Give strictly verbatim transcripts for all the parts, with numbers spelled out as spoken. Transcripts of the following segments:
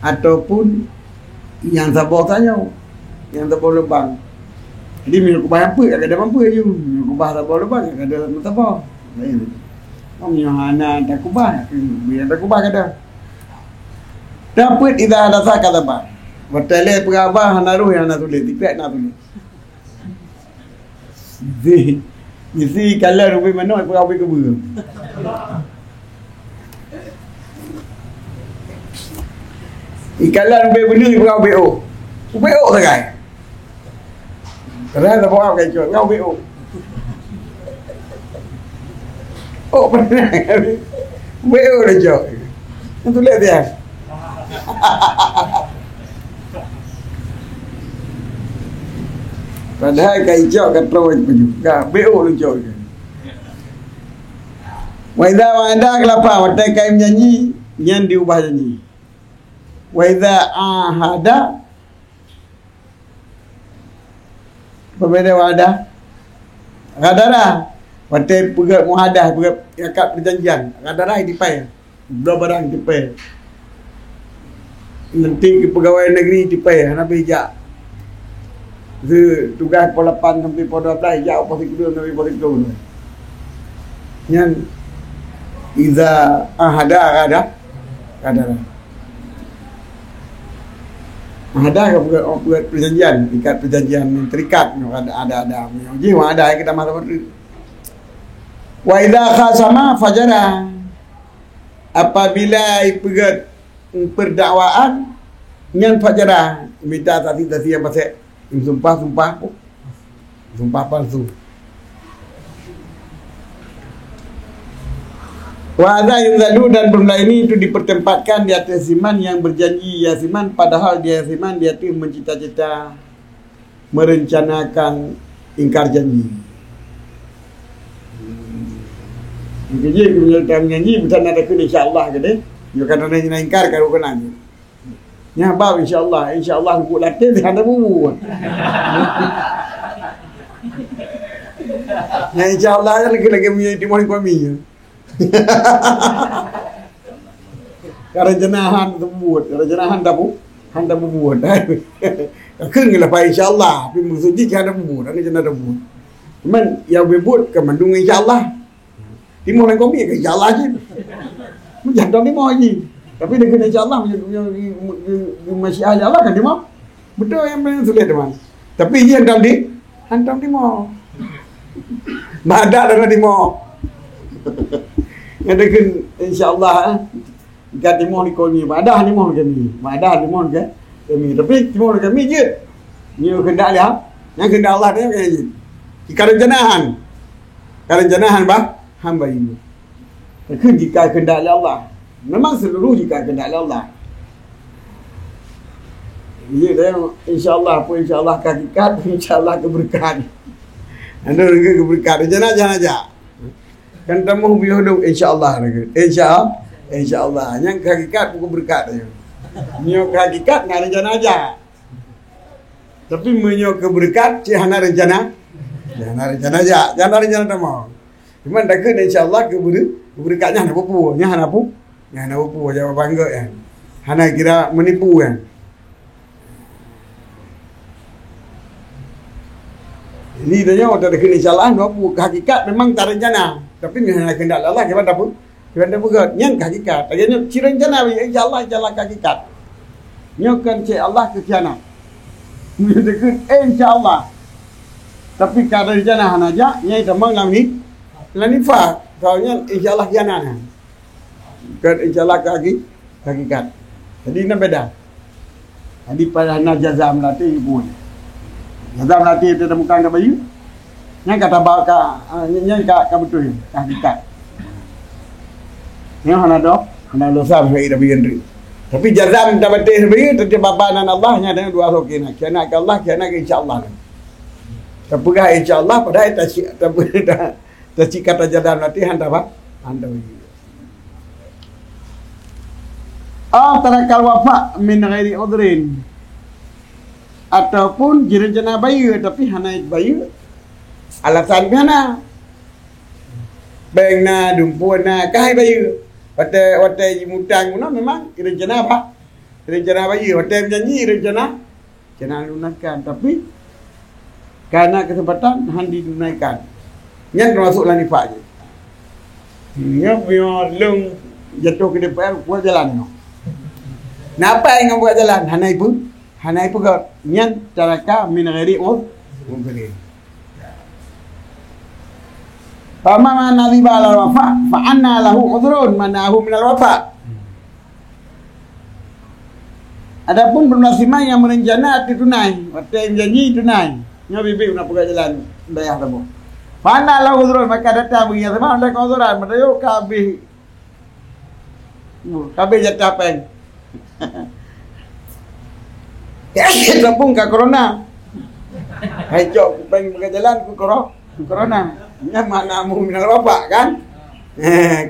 ataupun nyang saboh tanyoe, nyang saboh lubang. Jadi, meunyoe kubah nyang peuet, ka gadôh nyang peuet ju. Meunyoe kubah saboh lubang, ka gadôh nyang saboh. Laén. Meunyoe hana takubah, nyang takubah gadôh. Tapeuet idza hadatsa kadzaba. Watèe lé peugah haba hana roh nyang na tuléh, tiep na tuléh. Bisi, bisi ikalon ubé manok, peugah ubé keubeue. Ikalon ubé beuneuh, peugah ubé ôk. Ubé ôk sagai. Padahai saboh ka icok, peugah ubé ôk. Ôk padahai. Ubé ôk lé cok. Nyan tuléh tiang. Padahai ka icok ka troe paju. Ka B O leucok. Wa idza wa'ada akhlafa, watèe ka meujanji, nyan diubah janji. Wa idza ahada, apa beda wa'ada? Ghadara. Watèe peugèt muahadah, peugèt ikat perjanjian. Ghadara dipai. Bloe barang tipèe. Nanti keu peugawai negeri tipèe, hana beh jak. Keu tugaih pukul lapan sampai pukul dua belas, jak pukul sikureueng sampai pukul sikureueng. Nyan, idza ahada ghada-, ghadara. Ahada ka peugèt, peugèt perjanjian, ikat perjanjian, terikat, ada, ada, ada. Jih, ada, kita masa berdiri. Wa idza khasama fajara. Apabila ipeugèt perdakwaan, nyan fajara, mita saksi-saksi nyang pasék, sumpah-sumpah, sumpah palsu. Wa hadza yunzalu, dan bermula ini itu dipertempatkan di atas ziman yang berjanji, ya ziman, padahal dia ziman dia tu mencita-cita merencanakan ingkar janji. Mungkin je meunyoe janji, bukan ada kena insya Allah ke deh. Nyoe kan ada yang ingkar, kalau kena je. Nya bab insya Allah, insya Allah buku latih dia ada bubu. Nya insya Allah kan lagi-lagi punya di mana kami. Ka rencana han teubuet, ka rencana han tabu-, han tabubuet. Ka kheun geulah, insya Allah, tapi maksud jih han tabubuet, han rencana tabuet. Cuman, nyang buet-buet ka mandum insya Allah. Timoh lam kami ka insya Allah jih. Meujantung timoh jih. Tapi deungon insya Allah, masih ahli Allah kan timoh. Beutôi nyang paleng sulet teuma. Tapi jih hantom di, hantom timoh. Madak dah timoh. Nyan deungon insya Allah, eh. Ka timoh di kami, madah timoh kami, madah timoh ke kami. Tapi timoh kami jeuet. Nyoe kehendak Allah, nyang kehendak Allah nyoe kami jeuet. Ka rencana han. Ka rencana han bah, hamba ini. Takheun jika kehendak lé Allah. Memang seluruh jika kehendak lé Allah. Ya, dan insya Allah, apa insya Allah ka hakikat, insya Allah keubeureukat. Anu lagèe keubeureukat, rencana jangan aja. Kan tamoh biyôh dong, insya Allah lagèe. Insya, insya Allah. Nyang ka hakikat bukan beureukat aja. Nyoe ka hakikat na rencana aja. Tapi meunyoe keubeureukat, cit hana rencana. Cit hana rencana aja. Jangan rencana tamoh. Cuman takheun insya Allah keubeureu-, keubeureukat nyan hana peue-peue, nyan hana peue, nyan hana peue-peue, jawaban geuh nyan. Hana kira menipu nyan. Jadi, tanyoe takheun insya Allah, dua puluh, hakikat memang tarencana. Tapi, nyan hana kehendak Allah, kiban tapeugah, kiban tapeugah, nyan ka hakikat. Lagèe nyoe, ci rencana, insya Allah, insya Allah ka hakikat. Nyoe kan cit Allah keu khianat. Nyoe takheun, eh, insya Allah. Tapi ka rencana hana jak, nyan tamong lam ni, lam nifak. Soalnya insya Allah khianat nyan. Kan insya Allah ka haki-, hakikat. Jadi, na beda. Jadi, pada na jazam latih pun. Jazam latih teuka bukan ka bayeue. Nyan ka taba ka, ah, nyan ka, ka beutôi, ka hakikat. Nyan hana doh, hana dosa sampai ida bayeue. Tapi jazam tabatai bayeue, tapi baba nan Allah, nyan dengan dua roh kena. Khianat ke Allah, khianat ke insya Allah. Tapeugah insya Allah, padahai ta-, ta-, ta-, tacik kata jazam latih, hana ba-, hana bayeue. Aw tarakal wafa min ghairi udhrin. Ataupun jirencana bayeue, tapi hana bayeue. Alasan pih hana. Beng na, dumpue na, ka hai bayeue. Watèe, watèe jimutang guna memang jirencana ba-, Rencana bayeue, watèe janji rencana, rencana lunaikan, tapi karena kesempatan han dilunaikan. Nyan termasuk lam nifak jih. Nyoe, nyoe lôn jatuh keu D P R, buka jalan nyoe. Napa nyang buka jalan? Hana ipe-, hana ipeugöt. Nyan taraka min ghairi udh-, udhrin. Fa amma man nadhiba ala wafa, fa anna lahu udhrun mana'ahu minal wafa. Adapun peunasiman nyang meurencana teutunai, watèe janji tunai. Nyoe biet-biet na peugah jalan dayah saboh. Fa anna lahu udhrun, maka datang bagi nyang saboh ada keudhuran, meudayo ka habéh, ka habéh jatah péng. Ataupun ka corona. Hai cok péng peugah jalan ku koro-, corona. Nyan mana'ahu minal wafa kan?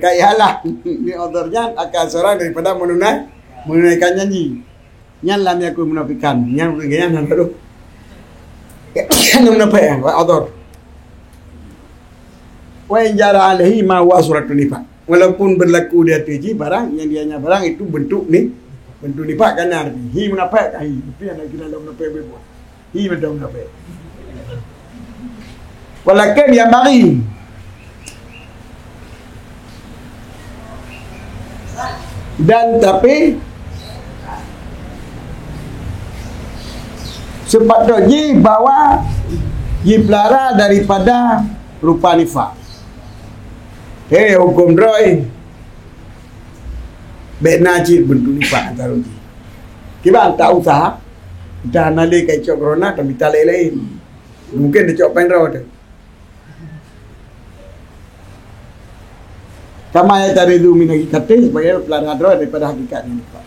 Ka ihalang. Ni udhur nyan akan seurang daripada meununai, meununaikan janji. Nyan lam yakun munafiqan. Nyan ureueng nyan hana lôn. Hana munafék, wa udhur. Wa in jara alaihi ma huwa suratun nifaq. Walaupun berlaku di ateueh jih barang, nyang dia nyan barang itu bentuk ni, bentuk nifak kan, arti hi munafék ka hi. Tapi hana kira lom munafék beubuet. Hi mantong munafék. Walakin nyang bari. Dan tapi, sepatut jih bahwa jipeulara daripada rupa nifak. Hei, huköm droe, bèk na cit beuntuk nifak antara jih. Kiban tak usah, dah na lé ka icok corona, tamita laén-laén. Mungken dicok péng droe teuh. Kama yataridu min haqiqatih, supaya peulara droe daripada hakikat nyang tepat.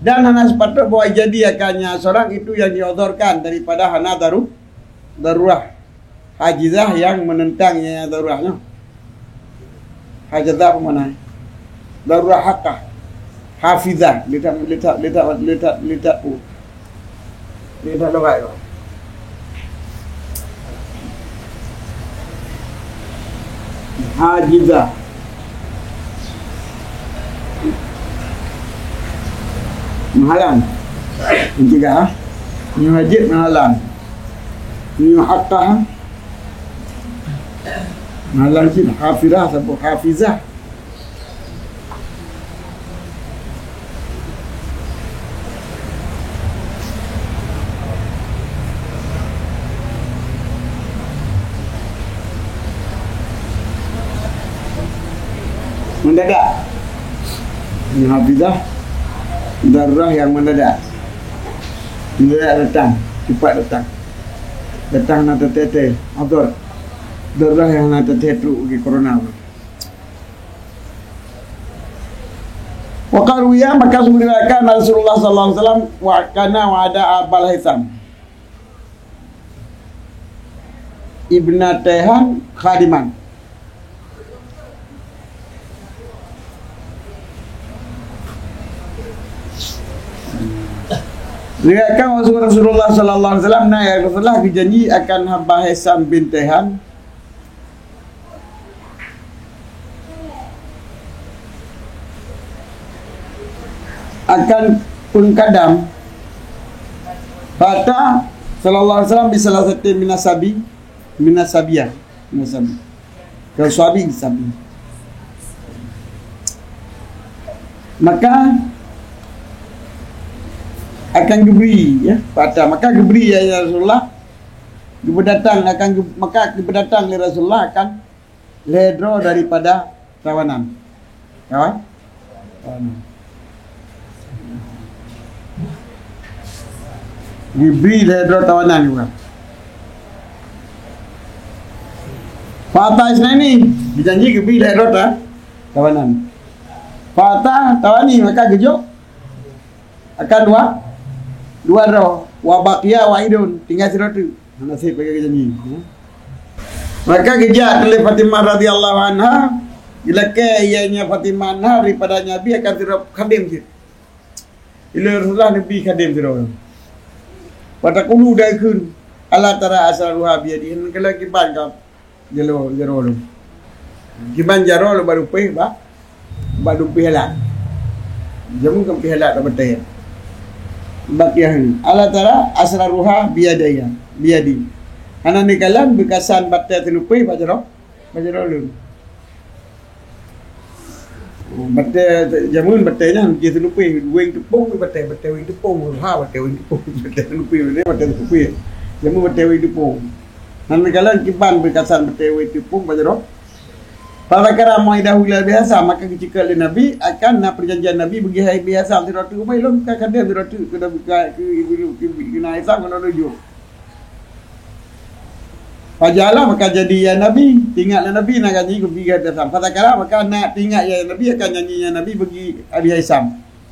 Dan hana sepatut bahwa jadi akan nyan seurang itu yang diudhurkan daripada hana daru-, darurah. Hajizah yang menentang nyang darurah nyoe. Hajizah apa makna? Darurah hakah. Hafizah, lihat, lihat, lihat, lihat, lihat, oh. Lihat lughat tu. Hajizah. Meuhalang. Mencegah. Nyoe hajat meuhalang. Nyoe hakah. Meuhalang cit hafirah saboh hafizah. Mendadak. Ini hafizah. Darurah yang mendadak. Mendadak datang. Cepat datang. Datang na teuntèe-teuntèe. Udhur. Darurah yang na teuntèe trok bagi corona. Wa qad ruwiya, maka seumeubeuet riwayatkan Rasulullah sallallahu alaihi wasallam wa kana wa'ada Abal Haitham ibna Taihan khadiman. Riwayatkan Rasulullah sallallahu alaihi wasallam, na ya Rasulullah geujanji akan Abal Haitham bin Taihan akan peungkadam. Fa ata sallallahu alaihi wasallam bi salasati minas sabi, minas sabiyah, minas sabi. Ke sabi, sabi. Maka akan geubri, ya, fa ata. Maka geubri, ya, ya Rasulullah, geupeudatang akan ge-, maka geupeudatang lé Rasulullah akan lhèe droe daripada tawanan. Tawa-, tawanan. Geubri lhèe droe tawanan juga. Fa ata isnaini, geujanji geubri lhèe droe ta-, tawanan. Fa ata tawani, maka geujok akan dua, dua droe. Wa baqiya wahidun, tinggai sidroe teuk. Hana sép lagèe geujanji. Maka geujak lé Fatimah radhiyallahu anha, geulakèe ianya Fatimah anha daripada Nabi akan sidroe khadem cit. Ilèe Rasulullah Nabi khadem sidroe. Wa taqulu, dan kheun, "Ala tara asraruha biyadi." Nyan keuh kiban ka jaroe, jaroe lôn. Kiban jaroe lôn bak dumpéh, bak, bak dumpéh alat. Jameun ka pih halat bak batèe. Bak yah ni. Ala tara asraruha biyadaya, biyadi. Hana neukalon beukasan batèe teuneupéh bak jaroe, bak jaroe lôn. Batèe jameun batèe nyan jih teuneupéh, weng teupông batèe, batèe weng teupông, ha, batèe weng teupông, batèe teuneupéh, batèe, batèe teuneupéh. Jameun batèe weng teupông. Hana neukalon kiban beukasan batèe weng teupông bak jaroe. Fadzakara mau'idahu ila Abi Haisam, maka geuceukeut lé Nabi akan na peujanjian Nabi bagi Abi Haisam sidroe teuk, ubé lom ka kadém sidroe teuk keu, keu, keu, keu Abi Haisam keunoe lôn jok. Faja'ala, maka jadi ya Nabi, teuingat lé Nabi na janji geubi keu Abi Haisam. Fadzakara, maka na teuingat ya Nabi akan janji ya Nabi bagi Abi Haisam.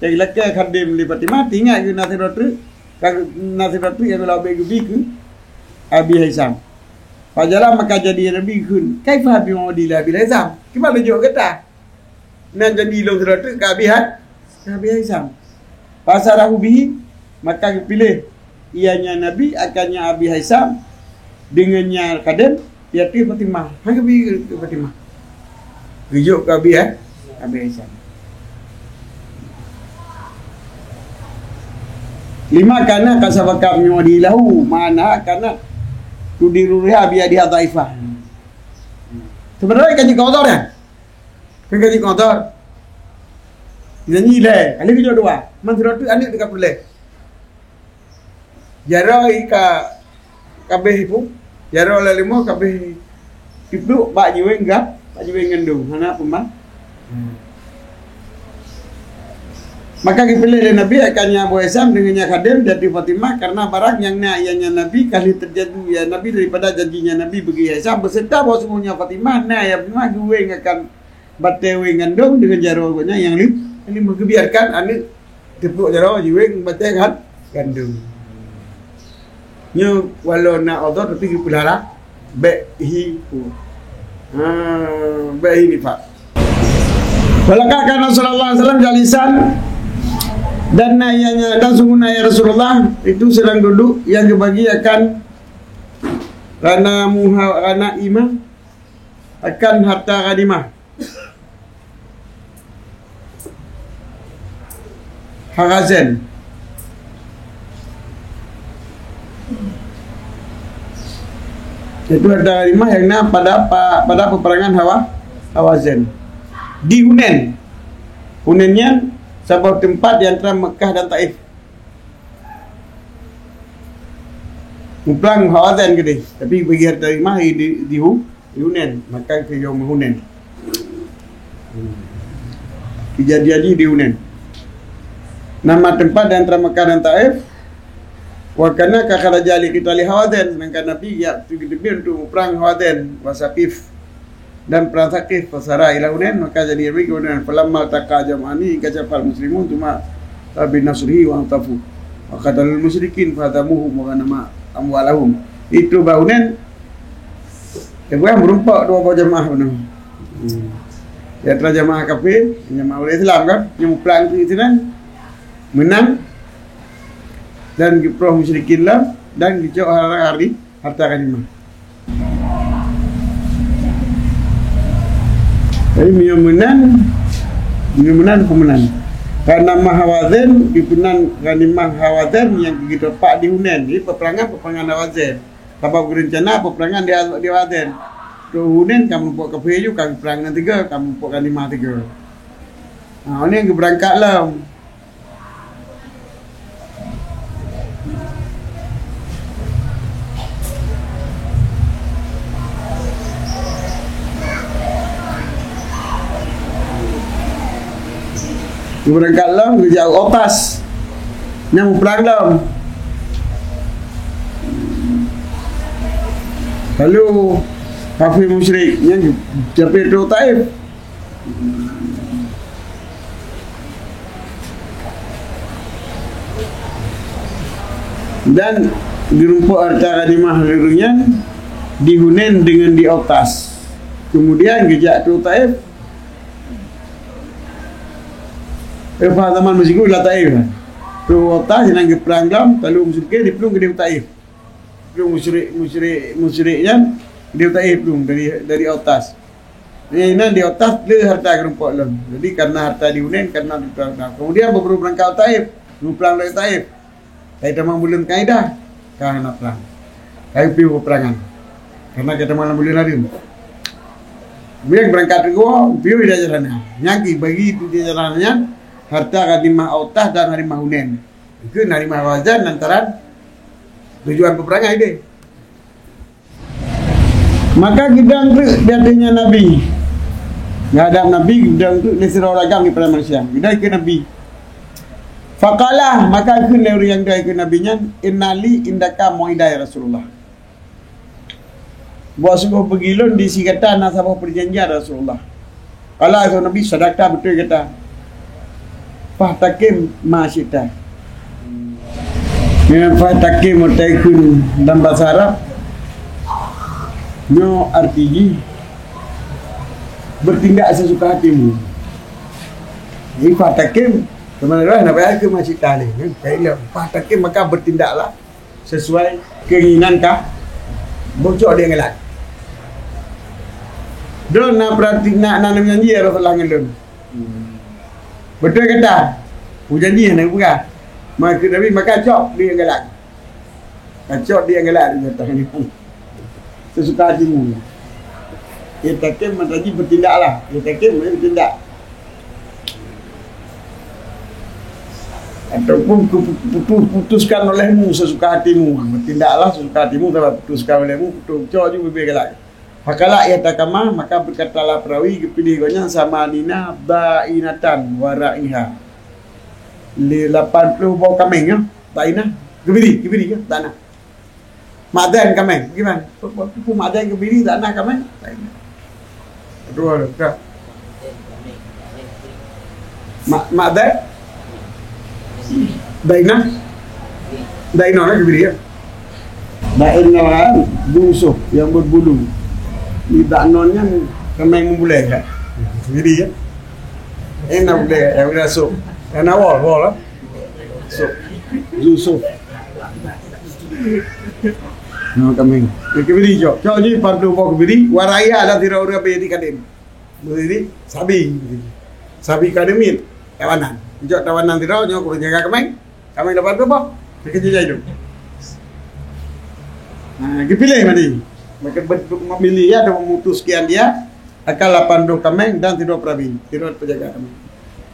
Jadi lakèe kadém lé Fatimah, teuingat geuh na sidroe teuk, ka na sidroe teuk nyang geulah ubé geubi keu Abi Haisam. Faja'ala, maka jadi ya Nabi kheun, "Kaifa bima udi la Abi Haisam?" Kiban lôn jok gata? Nan janji lôn sidroe teuk ka Abi Hai-, ka Abi Haisam. Fasarahu bihi, maka geupiléh ianya Nabi akan nya Abi Haisam deungon nya kadém, yaitu Fatimah. Han geubi keu Fatimah. Geujok keu Abi, eh? Abi Haisam. Lima kana qad sabaqa min wa'dihi lahu, ma'ana kana tudiru riha biyadiha dhaifah. Sebenarnya kan jeuet keu udhur, kan? Kan jeuet keu udhur. Nyanyi lé, kali geujok dua. Man sidroe teuk aneuk teuka peureulèe. Jaroe ka, ka abéh ibu, jaroe lam leumo ka abéh ipluek bak jiwéng ga-, bak jiwéng gandong, hana peuma. Maka geupiléh lé Nabi akan nya Abu Haisam deungon nya khadém, jadi Fatimah, karena barang nyang na ianya Nabi ka lheueh teujadi ya Nabi daripada janji nya Nabi bagi Haisam, beserta bahwa sungguhnya Fatimah na ya Fatimah geuwéng akan batée wéng gandong deungon jaroe gobnyan nyang leuh, nyang leuh geubiarkan aneuk teupluek jaroe jiwéng batée kan gandong. Nyoe walau na udhur tapi geupeulara bék hi, ha, bék hi nifak. Walaqad kana sallallahu alaihi wasallam jalisan, dan na ianya, dan sungguhnya ya Rasulullah itu sedang duduk yang dibagi akan ghanamuha, ghanaimah, akan harta ghanimah. Hawazin. Itu harta ghanimah yang na pada pa-, pada peperangan Hawa-, Hawazin. Di Hunain. Hunain nyan saboh teumpat di antara Mekah dan Taif. Muprang Hawazin keudeh, tapi bagi harta ghanimah di, di, di Hu-, di Hunain, maka keu Yaum Hunain. Kejadian jih di Hunain. Nama teumpat di antara Mekah dan Taif, wa kana qad kharaja li qitali Hawazin, sedangkan Nabi ya, geuteubiet untuk muprang Hawazin, wa Saqif, dan perang Saqif, fasara ila Hunain, maka jadi Nabi ke Hunain. Falamma taqa jam'ani kashafal muslimun tsumma bi nasrihi wa antafu wa qatalul musyrikin fahazamuhum wa ghanama amwalahum. Itu bak Hunain, Ibrahim meurumpok dua boh jamaah bunoe. Hmm. Di antara jamaah kafir, jamaah ureuëng Islam kan, nyang muprang keu Islam, menang, dan geupreh musyrikin lom, dan geucok harta ghanimah. Jadi, meunyoe meunan, meunyoe meunan, peue meunan. Ghanimah Hawazin, dipeunan ghanimah Hawazin nyang geuteupak di Hunain. Jadi, peperangan, peperangan Hawazin. Sabab geurencana peperangan di, di Hawazin. Di Hunain ka meurumpok kafé ju, ka geuprang nan tiga, ka meurumpok ghanimah tiga. Ha, ini yang geubeurangkat lom. Geubeurangkat lom, geujak u Autas. Nyang muprang lom. Lalu, kafir musyrik, nyang capé trok Taif. Dan geurumpok harta ghanimah leuruh nyan di Hunain deungon di Autas. Kemudian geujak trok Taif. Eh, pada zaman meusigoe lam Taif. Trok Autas, sinan geuprang lom, lalu musyrikin diplueng keudeh u Taif. Plueng musyrik, musyrik, musyrik nyan keudeh u Taif plueng dari, dari Autas. Inan di Utas le harta keurumpok lôn. Jadi, karena harta di Hunain, karena di Utas. Kemudian, beuburu beurangkat u Taif, beuplang lé Taif. Tapi tamong buleuen Zulkaidah, ka hana prang. Ka piôh peperangan. Karena ka tamong lam buleuen hareuem. Kemudian beurangkat teuk, piôh di jajaran. Nyang bagi di jajaran nyan, harta ghanimah Utas dan ghanimah Hunain. Itu ghanimah Hawazin lantaran tujuan peperangan ideh. Maka geudong treuk di ateueh nyan Nabi. Geuhadap Nabi, geudong treuk lé sidroe ureueng agam daripada manusia. Geudong keu Nabi. Faqala, maka kheun lé ureueng nyang dong keu Nabi nyan, "Inna li indaka mau'idah, ya Rasulullah." Boh sunggoh beugilôn di sigata na saboh peujanjian, Rasulullah. Qala, kheun Nabi, "Sadaqta, beutôi gata. Fahtaqim ma syi'ta." Nyan fahtaqim, utai kheun dalam bahasa Arab, nyoe arti jih, "Bertindak sesuka hatimu." Jadi, fahtaqim, teuma na bahasa Arab, "Ma syi'ta." Kan? Fahtaqim, maka bertindaklah sesuai keinginan ka bocok di England. Droe na berarti na, na, na janji ya Rasulullah ngon lôn. Beutôi gata. Kujanji hana peugah. Maka Nabi maka cok di England. Ka cok di England di atas ni. Sesuka hatimu. Ya, tapi mata ji bertindaklah. Ya, tapi boleh bertindak. Ataupun kepu-, putus-, putuskan olehmu sesuka hatimu. Bertindaklah sesuka hatimu, saban putuskan olehmu, putus cok ju bibir galak. Faqala ihtaqama, maka berkatalah perawi, geupiléh gobnyan, samanina bainatan wa ra'iha. Lé lapan ploh boh kaméng, ya. Bainah, geubiri, geubiri, ya, tanah. Ma'dan kaméng, gimana? Pu-, pu-, pu-, ma'dan geubiri, tanah kaméng. Dua, dua. Ma-, ma'dan? Dainah? Dainah kan geubiri, ya? Dainah kan busuk yang berbulu. Di Danon kan kaméng bulèe, ya? Geubiri, ya? Enak bulèe, ya, udah sok. Enak wol, wol, ya? Sok. Yusuf. Nah, kaméng. Geubiri, cok. Cok ji, pardu boh geubiri. Wa ra'iha dan sidroe ureueng abéh di kadém. Jadi, sabi. Sabi ka deumiet. Tawanan. Jok tawanan sidroe, nyoe keu jaga kaméng. Kaméng lapan ploh boh. Dikeujot jai tu. Ha, geupiléh madi. Maka be-, be-, memilih ya dan memutuskan dia akan lapan ploh kaméng dan sidroe perabi. Sidroe penjaga kaméng.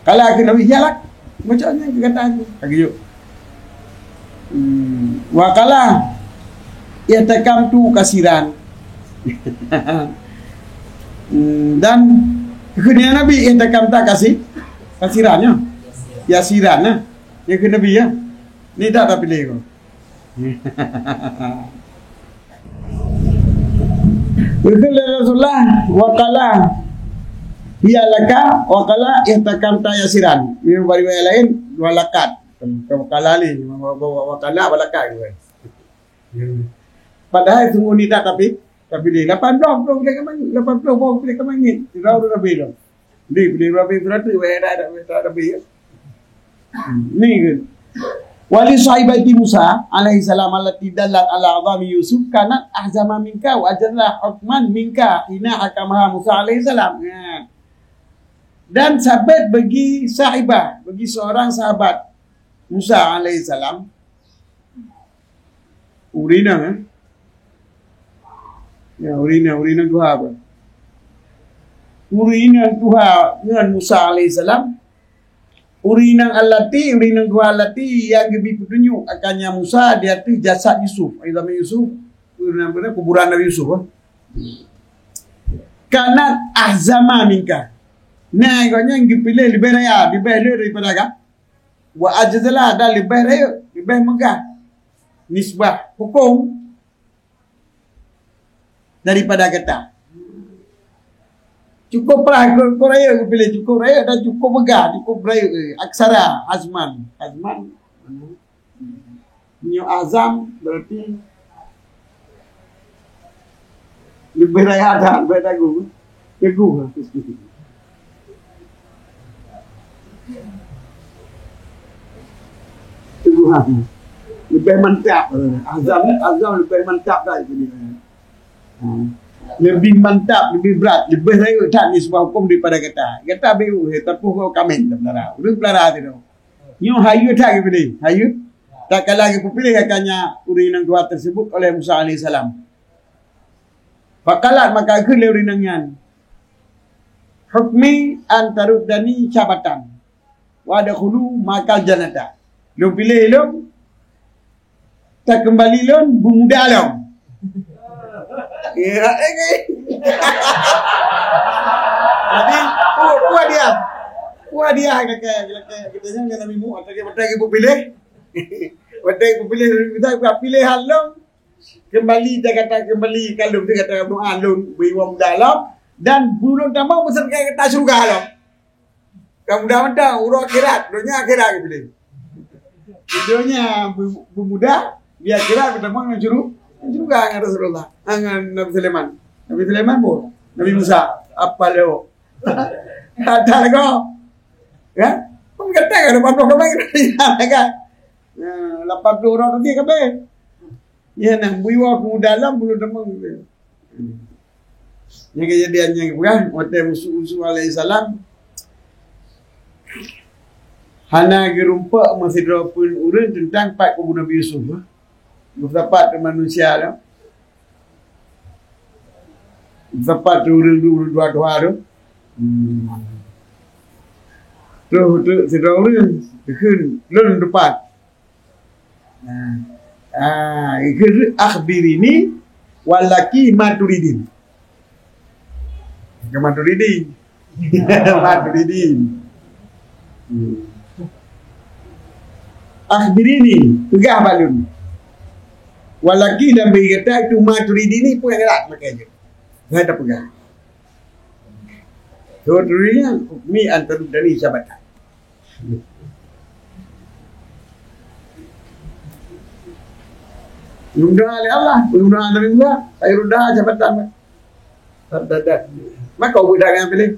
Kalau akhir Nabi hialak, macam ni kata aku. Lagi yuk. Hmm, wa qala, "Ihtaqamtu kasiran." Hmm, dan kheun Nabi, "Ihtaqamta kasi-, kasiran, ya?" Yasiran, ya. Ya kheun Nabi, ya. Ni tak tapi lego. Kheun lé Rasulullah, "Wa qala, hiya laka, wa qala, ihtaqamta yasiran." Ini riwayat lain, "Wa laqad." Bukan qala li, wa, wa, wa, wa qala, wa laqad, gitu kan. Ya. Padahal sungguh ni tak tapi, tapi dia lapan ploh, ploh boleh kemangit, lapan ploh boh boleh kemangit. Tidak ada lebih dah. Dia boleh lebih berarti, weh, tak ada, tak ada lebih, ya. Hmm, ni kan. Wa li sahibati Musa alaihi salam allati dallat ala azami Yusuf kanat ahzama minka wa ajalla hukman minka hina hakamaha Musa alaihi salam. Ya. Dan sabit bagi sahibah, bagi seorang sahabat Musa alaihissalam, ureueng inong, eh? Ya, ureueng inong, ureueng inong tuha apa? Ureueng inong tuha ngon Musa alaihissalam, ureueng inong allati, ureueng inong tuha allati nyang geubri peutunyok akannya Musa di ateueh jasad Yusuf. Ai zaman Yusuf, ureueng inong kuburan Nabi Yusuf, eh? Kanat ahzama minka. Nah, gobnyan geupiléh leubeh raya, leubeh le daripada ka. Wa ajzala, dan leubeh rayeuk, leubeh meugah nisbah huköm daripada gata. Cukup lah, cukup rayeuk geupiléh, cukup rayeuk dan cukup meugah, cukup rayeuk, eh, aksara, hazman. Hazman, nyoe azam berarti leubeh raya that, leubeh dagu. Teguh. Teguh. Leubeh mantap. Azam, azam leubeh mantap dah itu dia. Ha. Leubeh mantap, leubeh brat, leubeh rayeuk that nisbah huköm daripada gata. Gata beu, eh, tapoh gob kamen lam pelara. Ureuëng pelara sidroe. Nyoe hayeue that geupiléh, hayeue. Tatkala geupeupiléh gata nyan ureuëng inong tuha teuseubut oleh Musa alaihissalam. Faqalat, maka geukheun lé ureuëng inong nyan, "Hukmi an taruddani syabatan wa adkhulu ma'akal jannata." Lôn piléh lôn, takeumbali lôn beuet muda lom. Ya, eh, eh. Jadi, peue, peue hadiah? Peue hadiah lakée, lakée, geutanyoe ngon Nabi Musa, watée, watée geupeupiléh. Watée geupeupiléh, geutanyoe piléhan lôn. Keumbali, gata keumbali ka lôn, gata doa lôn, beuet muda lom. Dan beu lôn tamong beuseudeukah gata syeuruga lom. Ka muda mantong, uroe akhirat, donya akhirat geupiléh. Donya beu-, beuet muda, di akhirat beutamong ngon syuru-, syeuruga ngon Rasulullah, ah, ngon Nabi Sulaiman. Nabi Sulaiman pun, Nabi Musa, apa lewat? Ada lagi. Ya? Pun kata kan, lapan puluh kebaikan. Ya, lapan puluh orang tadi kabeh. Ya, nah, beu iwa pemuda lom, beu lôn tamong. Nyang keujadian nyang peugah, watée Musa, Musa alaihissalam hana geurumpok meusidroe pun ureuëng teuntang pat kubu Nabi Yusuf. Geusapat keu manusia tu. Geusapat keu ureuëng tu, ureuëng tuha-tuha tu. Hmm. Terus, terus sidroe ureuëng, geukheun, lôn teupat. Nah, ah, geukheun, "Akhbirini, walaki maturidin." Bukan Maturidi. Maturidi. Hmm. "Akhbirini, peugah bak lôn. Walaki dan bagi gata itu Maturidi ni pun erat pakai je." Saya tak peugah. So, tulisnya, "Hukmi an taruddani syabatan." Geudoa lé Allah, geudoa Nabi Musa, "Akhirudda syabatan." Maka ubit dah nyang piléh.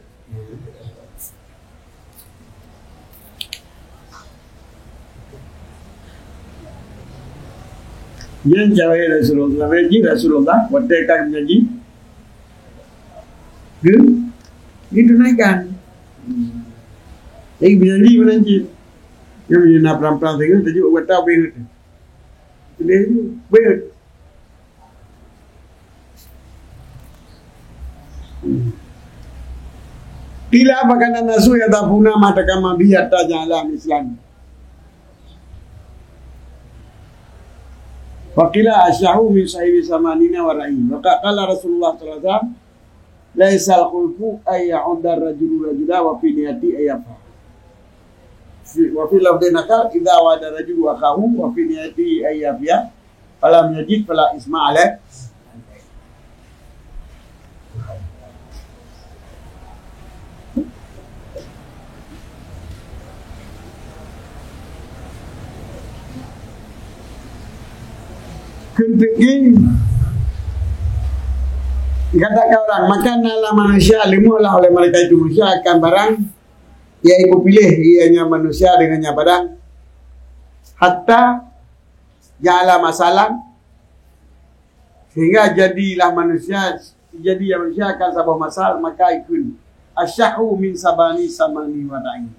Nyan cawe Rasulullah, lagi Rasulullah, watée ka menyanyi, Ge-, ditunaikan. Jadi, bila ni mana cit? Yang bila nak perang-perang tengah, tajuk buat tahu bengit. Boleh tu, bengit. Bila apa kata nasu ya tapuna mata kama biar tajala Islam. Faqila asyahu min sahibi samanina wa ra'in. Maka qala Rasulullah sallallahu alaihi wasallam, "Laisal khulfu ay ya'udda rajulu rajula wa fi niyati ay yafa." Fi, wa fi lafdhin akhar, "Idza wa'ada rajulu akhahu wa fi niyati ay yafiya, falam yajid fala isma alaih." Keunteuki gata ka orang, maka na lam manusia leumoh lah oleh malaikat itu manusia akan barang ia ibu pilih ianya manusia dengan nya barang, hatta ja'ala masalan, sehingga jadilah manusia, jadi manusia akan saboh masal, maka ikun asyahu min sabani samani wa ta'in.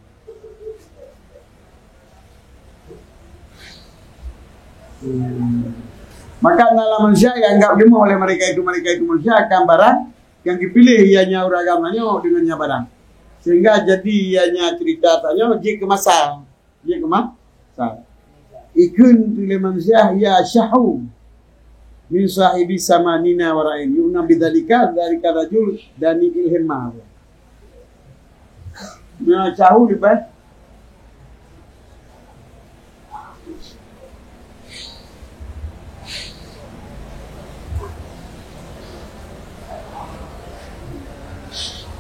Maka na lam manusia yang anggap leumoh oleh mereka itu, mereka itu manusia akan barang yang dipilih ianya ureuëng agama nyoe dengan nya barang. Sehingga jadi ianya cerita tanyoe jeuet keu masal. Jeuet keu masal. Ikun lé manusia, ya syahu min sahibi samanina wa ra'in. Yuna bidzalika, dzalika rajul dani ilhim ma. Nah, syahu leubeh.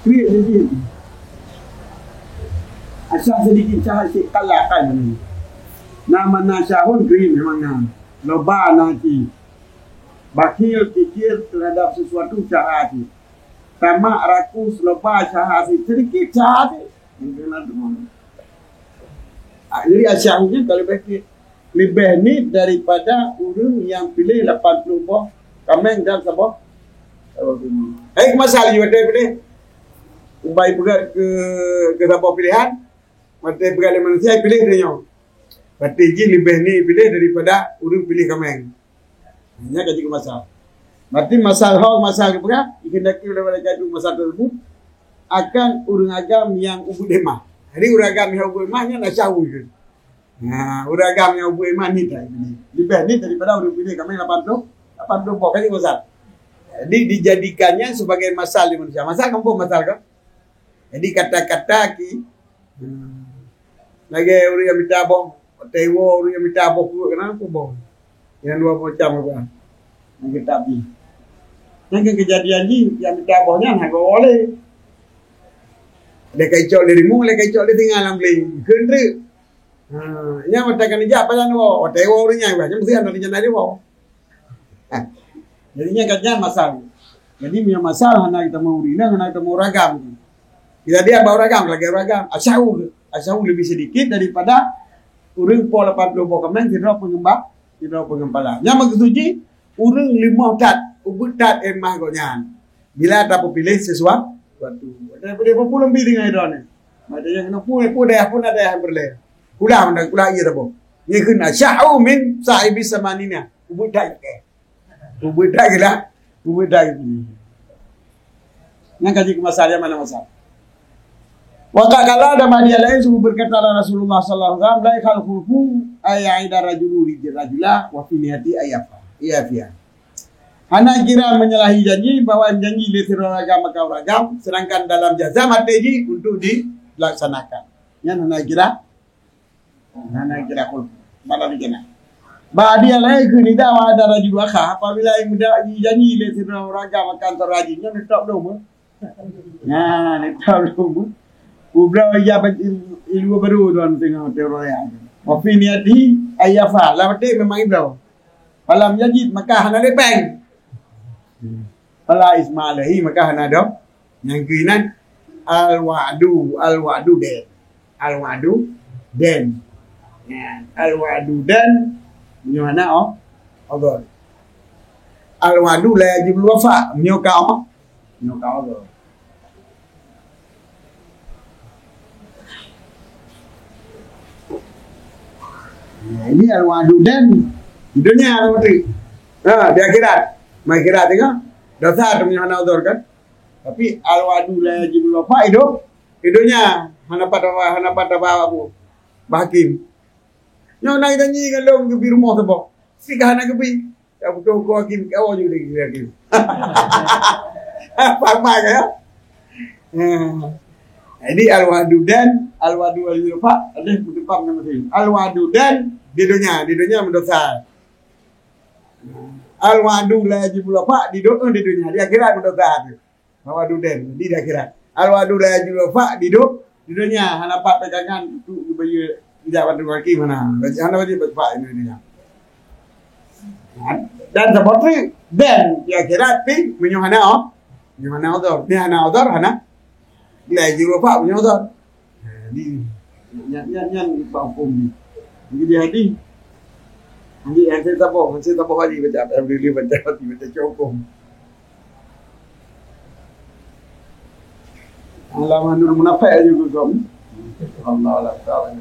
Kriet sedikit. Asah sedikit syahat cit kalakan. Nama na syahun kriet memang na. Loba na cit. Bakhil, kikir terhadap sesuatu syahat cit. Tamak, rakus, loba syahat cit. Sedikit syahat cit. Ah, jadi asyahnya kalau baik leubeh nit daripada ureuëng nyang piléh lapan ploh boh kaméng dan saboh Hai keu masa laju watèe piléh. Ubai peugah keu, keu saboh piléhan. Watèe peugah lé manusia piléh tanyoe. Berarti jih leubeh ni piléh daripada ureueng piléh kaméng. Nyan ka jeuet keu masa. Berarti masa ho masa geupeugah, dikehendaki oleh malaikat itu masa tersebut akan ureueng agam nyang ubit émah. Jadi ureueng agam nyang ubit émah nyan na syahwat. Nah, ureueng agam nyang ubit émah ni tak ini. Leubeh ni daripada ureueng piléh kaméng lapan puluh, lapan puluh boh kali masa. Jadi dijadikannya sebagai masal di manusia. Masal kan boh masal kan? Jadi kata-kata ki, hmm, lagèe ureueng nyang mita boh, watèe iwoe ureueng nyang mita boh peuet keunan peuboh. Nyang dua macam apa? Nyang kitab jih. Nyang keu keujadian jih, nyang mita boh nyan hana geuwoe lé. Lé ka icok lé rimueng, lé ka icok lé singa lam glé. Kheun treuk. Ha, nyang watèe ka neujak pajan woe, watèe woe ureueng nyan bah, nyan meusti hana rencana jiwoe. Ha. Jadi nyan ka nyan masal. Jadi meunyoe masal hana geutamong ureueng inong, hana geutamong ureueng agam. Jadi bak ureueng agam lagèe ureueng agam, asyahwu, asyahwu leubeh sedikit daripada ureueng po lapan puluh boh kaméng sidroe peungeumbak, sidroe peungeumpala. Nyan meukeusud jih ureueng leumoh that, ubit that émah gobnyan. Bila tapeupiléh sesuatu. Tapeupiléh peue lom bi deungon droeneuh. Maksudnya keuneuk peue, peue dayah pun ada dayah peureulèe. Kulah mantong, kulah ié saboh. Nyan kheun asyahwu min sahibi samanina. Ubit that keu. Ubit that keu lah. Ubit that keu. Nyan ka jeuet keu masa, nyan mana masa. Wa qala, dan bak dia laén sungguh berkatalah Rasulullah sallallahu alaihi wasallam, "La yakhlul khulfu ay ya'ida rajulu rajula wa fi niyati ay yafa." Iya, iya. Hana kira menyalahi janji, bahwa janji lé sidroe ureueng agam maka ureueng agam, sedangkan dalam jazam até jih untuk dilaksanakan. Nyan hana kira, hana kira khulfu. Malah dikena. Bak dia laén kheun idza wa'ada rajulu akha, apabila muda janji lé sidroe ureueng agam akan seuraji, nyan neutôb dong. Nah, neutôb dong. Ubloe ija ilmu baru tuan tengok teori. Wa fi niyati ay yafa, lam até memang ibloe. Falam yajid, maka hana lé péng. Fala isma alaihi, maka hana dong. Nyang keunan, al-wa'du, al-wa'du dèn. Al-wa'du dèn. Ya, al-wa'du dèn, meunyoe hana, oh, udhur. Al-wa'du la yajibul wafa, meunyoe ka, oh, meunyoe ka udhur. Nah, ini al-wa'du dèn di dunia, berarti. Ha, di akhirat. Di akhirat tengok. Dosa tu meunyoe hana udhur kan. Tapi al-wa'du la yajibul wafa, hidup di dunia. Hana pat, hana pat apa, apa. Bah hakim. Nyoe na janji ngon lôn geubi rumoh saboh. Si ka hana geubi. Ka putôh huköm hakim, kawa ju lé hakim. Paham tak ya? Hmm. Jadi al-wa'du dèn, al-wa'du wal yufa, ada putôh paham nama sih. Al-wa'du dèn di dunia, di dunia mendosa. Al-wa'du la yajibul wafa, di do-, di dunia, di akhirat mendosa tu. Al-wa'du dèn di akhirat. Al-wa'du la yajibul wafa di du-, di dunia, hana pat pegangan tu geubeuyeue tidak bantu kaki mana. Hana wajib bersepak di dunia. Dan seperti dèn di akhirat pi meunyoe hana, oh. Meunyoe hana udhur, ni hana udhur, hana. La yajibul wafa meunyoe udhur. Jadi, nyan, nyan, nyan ipak huköm ni. Jadi, jadi, jadi, hasil saboh, hasil saboh hari baca, alhamdulillah, baca hati, baca huköm. Alamat Nur Munafik aja huköm. Allah Allah Ta'ala.